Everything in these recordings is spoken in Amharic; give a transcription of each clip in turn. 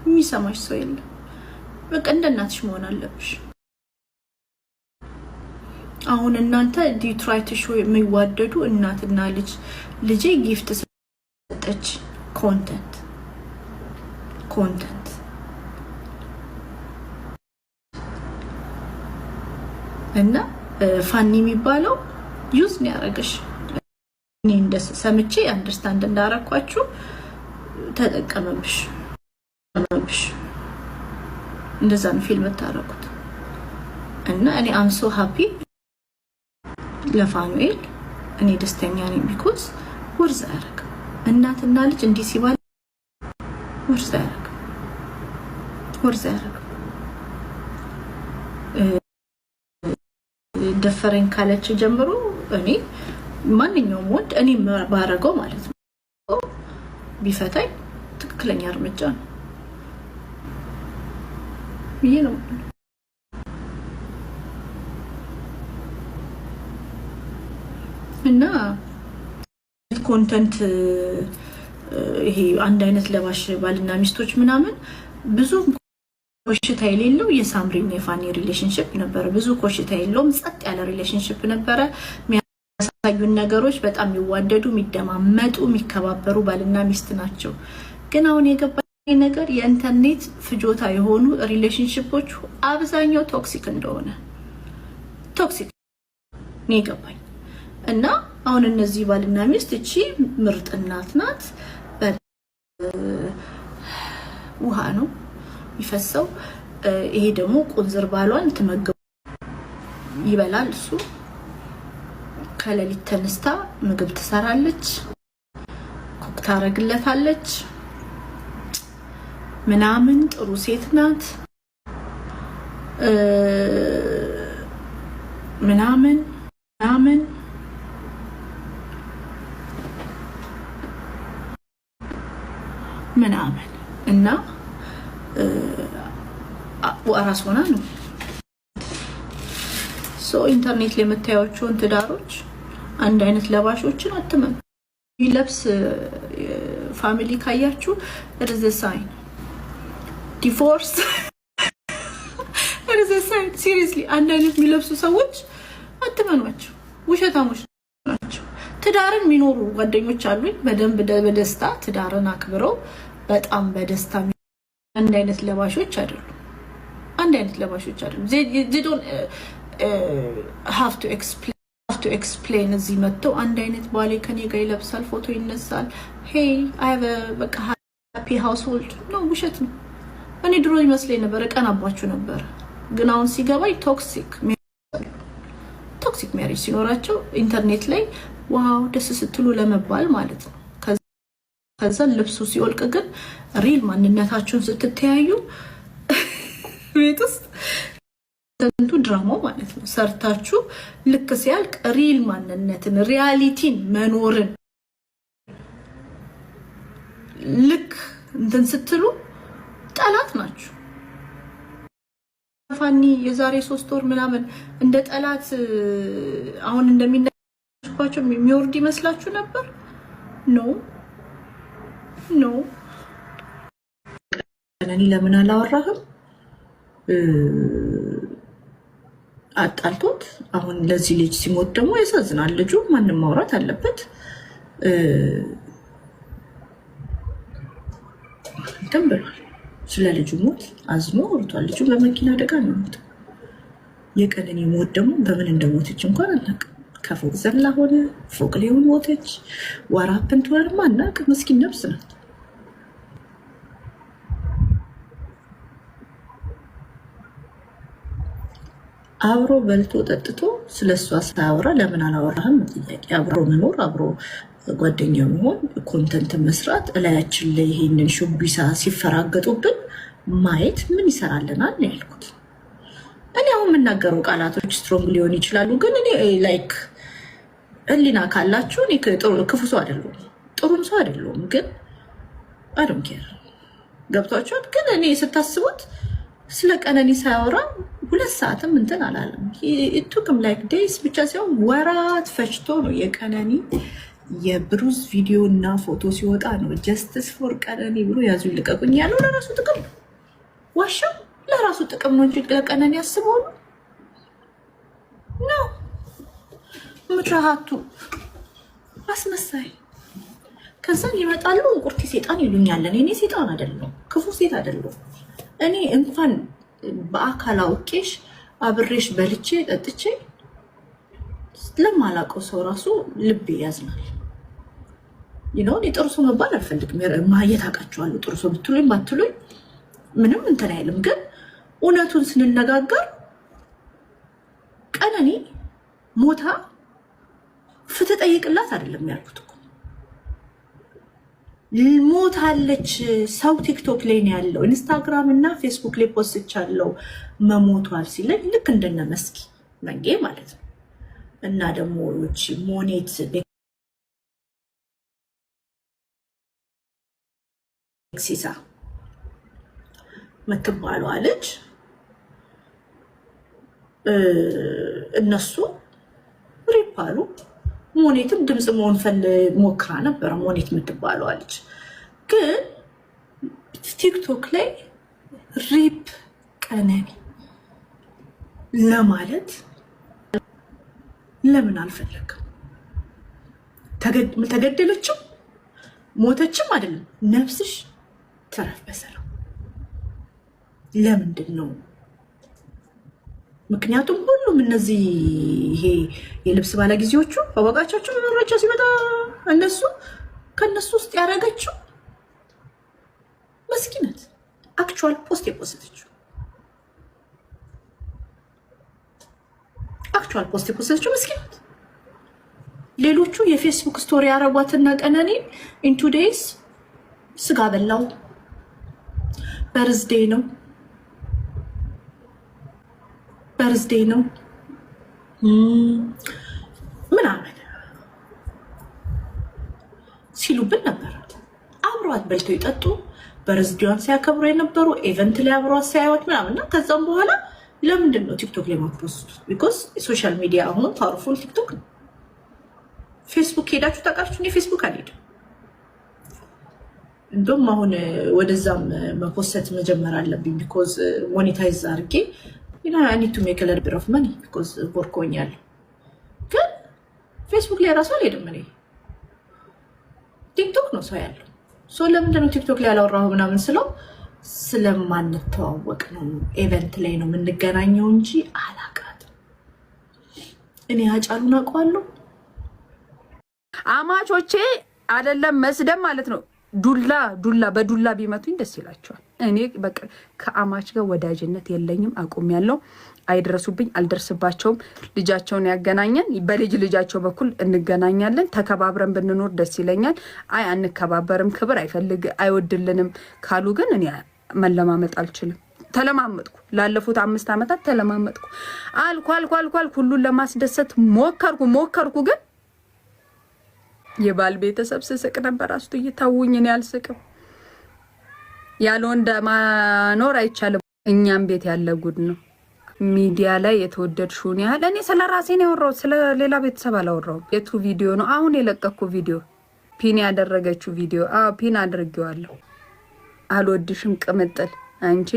የሚሰማሽ ሰው የለም። በቃ እንደ እናትሽ መሆን አለብሽ። አሁን እናንተ they try to show የሚዋደዱ እናትና ልጅ፣ ልጄ gift ሰጠች፣ content content እና ፋኒ የሚባለው use ነው ያደረገሽ። እኔ እንደ ሰምቼ understand እንዳረኳችሁ ተጠቀመብሽ ብሽ እንደዛ ነው feel የምታረጉት። እና እኔ I'm so happy ለፋኑኤል፣ እኔ ደስተኛ ነኝ። Because worth አያደርግም። እናትና ልጅ እንዲህ ሲባል worth አያደርግም፣ worth አያደርግም። ደፈረኝ ካለች ጀምሮ እኔ ማንኛውም ወንድ እኔ ባረገው ማለት ነው ቢፈታኝ ትክክለኛ እርምጃ ነው ብዬ ነው። እና content ይሄ አንድ አይነት ለባሽ ባልና ሚስቶች ምናምን ብዙ ኮሽታ የሌለው የሳምሪና የፋኒ relationship ነበረ። ብዙ ኮሽታ የለውም፣ ጸጥ ያለ relationship ነበረ። የሚያሳዩን ነገሮች በጣም የሚዋደዱ፣ የሚደማመጡ፣ የሚከባበሩ ባልና ሚስት ናቸው። ግን አሁን የገባኝ ነገር የኢንተርኔት ፍጆታ የሆኑ relationship ኦች አብዛኛው toxic እንደሆነ toxic ነው የገባኝ። እና አሁን እነዚህ ባልና ሚስት እቺ ምርጥ እናት ናት። ውሃ ነው የሚፈሰው። ይሄ ደግሞ ቁንዝር ባሏን ትመገቡ ይበላል። እሱ ከሌሊት ተነስታ ምግብ ትሰራለች፣ cook ታረግለታለች ምናምን ጥሩ ሴት ናት ምናምን ምናምን። ምናምን እና አራስ ሆና ነው። ኢንተርኔት ላይ የምታያቸውን ትዳሮች አንድ አይነት ለባሾችን አትመኑ። ለብስ family ካያችሁ it's a sign divorce, it's a sign። Seriously፣ አንድ አይነት የሚለብሱ ሰዎች አትመኗቸው፣ ውሸታሞች ናቸው። ትዳርን የሚኖሩ ጓደኞች አሉኝ። በደንብ በደስታ ትዳርን አክብረው በጣም በደስታ አንድ አይነት ለባሾች አይደሉም። አንድ አይነት ለባሾች አይደሉም። Don't have to explain። እዚህ መጥተው አንድ አይነት ባሌ ከኔ ጋር ይለብሳል፣ ፎቶ ይነሳል፣ hey I በቃ happy household ነው። ውሸት ነው። እኔ ድሮ ይመስለኝ ነበር፣ እቀናባችሁ ነበር። ግን አሁን ሲገባኝ toxic marriage ሲኖራቸው ኢንተርኔት ላይ wow ደስ ስትሉ ለመባል ማለት ነው። ከዛ ልብሱ ሲወልቅ ግን real ማንነታችሁን ስትተያዩ ቤት ውስጥ ንቱ ድራማው ማለት ነው ሰርታችሁ ልክ ሲያልቅ real ማንነትን reality ን መኖርን ልክ እንትን ስትሉ ጠላት ናችሁ። ፋኒ የዛሬ 3 ወር ምናምን እንደ ጠላት አሁን እንደሚነባቸው የሚወርድ ይመስላችሁ ነበር? No, no። ቀነኒ ለምን አላወራህም? አጣልቶት አሁን ለዚህ ልጅ ሲሞት ደግሞ ያሳዝናል። ልጁ ማንም ማውራት አለበት። እንትን ብሏል። ስለ ልጁ ሞት አዝኖ አውርቷል። ልጁ በመኪና አደጋ ነው የሞተው። የቀነኒ ሞት ደግሞ በምን እንደሞተች እንኳን አናውቅም። ከፎቅ ዘላ ሆነ ፎቅ ሊሆን ሞተች። What happened to her ም አናውቅም። ምስኪን ነፍስ ናት። አብሮ በልቶ ጠጥቶ ስለ እሷ ሳያወራ ለምን አላወራህም? ጥያቄ። አብሮ መኖር፣ አብሮ ጓደኛ መሆን፣ content መስራት፣ እላያችን ላይ ይሄንን ሹቢሳ ሲፈራገጡብን ማየት ምን ይሰራልናል ነው ያልኩት። እኔ አሁን የምናገረው ቃላቶች strong ሊሆን ይችላሉ፣ ግን እኔ like ህሊና ካላችሁ እኔ ክፉ ሰው አይደለሁም፣ ጥሩም ሰው አይደለሁም። ግን I don't care፣ ገብቷችኋል። ግን እኔ ስታስቡት ስለ ቀነኒ ሳያወራ 2 ሰዓትም እንትን አላለም። It took him like days ብቻ ሳይሆን ወራት ፈጅቶ ነው የቀነኒ የብሩዝ ቪዲዮ እና ፎቶ ሲወጣ ነው justice for ቀነኒ ብሎ ያዙ ይልቀቁኝ ያለው። ለራሱ ጥቅም ነው። ዋሻው ለራሱ ጥቅም ነው እንጂ ለቀነኒ ያስበው ነው ነው ምድረሃቱ አስመሳይ። ከዛን ይመጣሉ፣ እንቁርቲ ሴጣን ይሉኛለን። እኔ ሴጣን አይደለሁም፣ ክፉ ሴት አይደለሁም። እኔ እንኳን በአካል አውቄሽ አብሬሽ በልቼ ጠጥቼ ለማላውቀው ሰው ራሱ ልቤ ያዝናል። እኔ ጥሩ ሰው መባል አልፈልግም። ማየት አውቃቸዋለሁ። ጥሩ ሰው ብትሉኝ ባትሉኝ ምንም እንትን አይልም። ግን እውነቱን ስንነጋገር ቀነኒ ሞታ ፍትህ ጠይቅላት አይደለም ያልኩት እኮ፣ ሞታለች። ሰው ቲክቶክ ላይ ነው ያለው፣ ኢንስታግራም እና ፌስቡክ ላይ post ቻለው መሞቷል ሲለኝ ልክ እንደነ መስኪ መንጌ ማለት ነው። እና ደግሞ ሞኔት ቤክሲሳ የምትባለዋ ልጅ፣ እነሱ RIP አሉ። ሞኔትም ድምፅ መሆን ሞክራ ነበረ። ሞኔት የምትባለዋ ልጅ ግን ቲክቶክ ላይ RIP ቀነኒ ለማለት ለምን አልፈለግም? ተገደለችም ሞተችም አይደለም፣ ነፍስሽ ትረፍ በሰላም። ለምንድን ነው? ምክንያቱም ሁሉም እነዚህ ይሄ የልብስ ባለጊዜዎቹ አወቃቻቸው መረጃ ሲመጣ እነሱ ከእነሱ ውስጥ ያደረገችው መስኪነት actual post የ post ችው actual post የ post ችው መስኪናት። ሌሎቹ የፌስቡክ story ያረጓትና ቀነኔን in 2 days ስጋ በላው፣ birthday ነው፣ birthday ነው ምናምን ሲሉብን ነበር። አብሯት በልተው ይጠጡ፣ birthday ዋን ሲያከብሩ የነበሩ፣ event ላይ አብሯት ሲያዩት ምናምን እና ከዛም በኋላ ለምንድን ነው ቲክቶክ ላይ ማት post ቱት? Because social media አሁን powerful ቲክቶክ ነው። ፌስቡክ ሄዳችሁ ታውቃችሁ? እኔ ፌስቡክ አልሄድም። እንደውም አሁን ወደዛም መ post መጀመር አለብኝ። Because monetize አድርጌ I need to make a little bit of money because ቦርኮኛል። ግን ፌስቡክ ላይ ራሱ አልሄድም እኔ። ቲክቶክ ነው ሰው ያለው። So ለምንድን ነው ቲክቶክ ላይ ያላወራሁ ምናምን ስለው ስለማንተዋወቅ ነው፣ event ላይ ነው የምንገናኘው እንጂ አላውቃትም። እኔ አጫሉን አውቀዋለሁ። አማቾቼ አይደለም መስደብ ማለት ነው። ዱላ ዱላ በዱላ ቢመቱኝ ደስ ይላቸዋል። እኔ በቃ ከአማች ጋር ወዳጅነት የለኝም፣ አቁሜያለሁ። አይድረሱብኝ፣ አልደርስባቸውም። ልጃቸውን ያገናኘን፣ በልጅ ልጃቸው በኩል እንገናኛለን። ተከባብረን ብንኖር ደስ ይለኛል። አይ አንከባበርም፣ ክብር አይፈልግ አይወድልንም ካሉ ግን እኔ መለማመጥ አልችልም። ተለማመጥኩ፣ ላለፉት 5 ዓመታት ተለማመጥኩ። አልኩ አልኩ አልኩ አልኩ፣ ሁሉን ለማስደሰት ሞከርኩ ሞከርኩ፣ ግን የባል ቤተሰብ ስስቅ ነበር። አስቱ እየታውኝ እኔ አልስቅም። ያለ ወንድ ማኖር አይቻልም። እኛም ቤት ያለ ጉድ ነው። ሚዲያ ላይ የተወደድሽውን ያህል እኔ ስለ ራሴ ነው ያወራሁት፣ ስለ ሌላ ቤተሰብ አላወራሁም። የቱ ቪዲዮ ነው አሁን የለቀኩ ቪዲዮ? Pin ያደረገችው ቪዲዮ? አዎ፣ pin አድርጌዋለሁ። አልወድሽም ቅምጥል አንቺ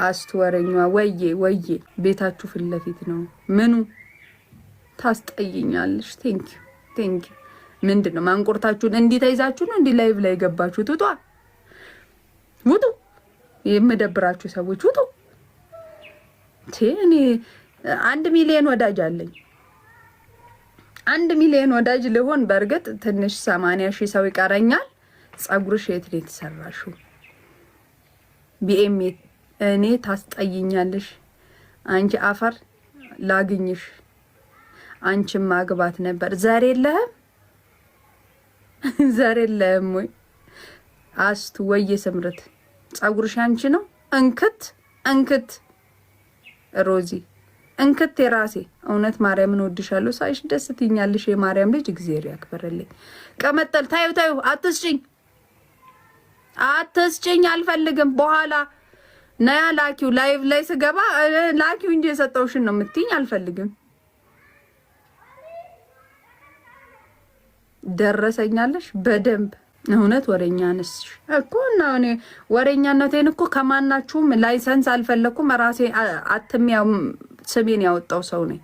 አስቱ ወረኛዋ። ወዬ ወዬ፣ ቤታችሁ ፊት ለፊት ነው። ምኑ ታስጠይኛለሽ? Thank you, thank you። ምንድን ነው ማንቁርታችሁን እንዲህ ተይዛችሁ ነው እንዲህ live ላይ የገባችሁት? ውጡ ውጡ! የምደብራችሁ ሰዎች ውጡ። እኔ 1 ሚሊዮን ወዳጅ አለኝ። 1 ሚሊዮን ወዳጅ ልሆን በእርግጥ ትንሽ 80,000 ሰው ይቀረኛል። ጸጉርሽ የት ነው የተሰራሽው? ቢኤም እኔ ታስጠይኛለሽ። አንቺ አፈር ላግኝሽ። አንቺም ማግባት ነበር። ዘር የለህም፣ ዘር የለህም ወይ አስቱ? ወይ ስምርት ጸጉርሽ አንቺ ነው። እንክት እንክት ሮዚ እንክት የራሴ እውነት ማርያምን ወድሻለሁ። ሳይሽ ደስ ትኛለሽ። የማርያም ልጅ እግዚአብሔር ያክብርልኝ። ቀመጠል ታዩ ታዩ። አትስጭኝ አትስጭኝ፣ አልፈልግም። በኋላ ነያ ላኪው፣ live ላይ ስገባ ላኪው እንጂ የሰጠውሽን ነው የምትይኝ። አልፈልግም። ደረሰኛለሽ በደንብ። እውነት ወሬኛ ነሽ እኮ። እና እኔ ወሬኛነቴን እኮ ከማናችሁም license አልፈለኩም። ራሴ አትሚያ ስሜን ያወጣው ሰው ነኝ።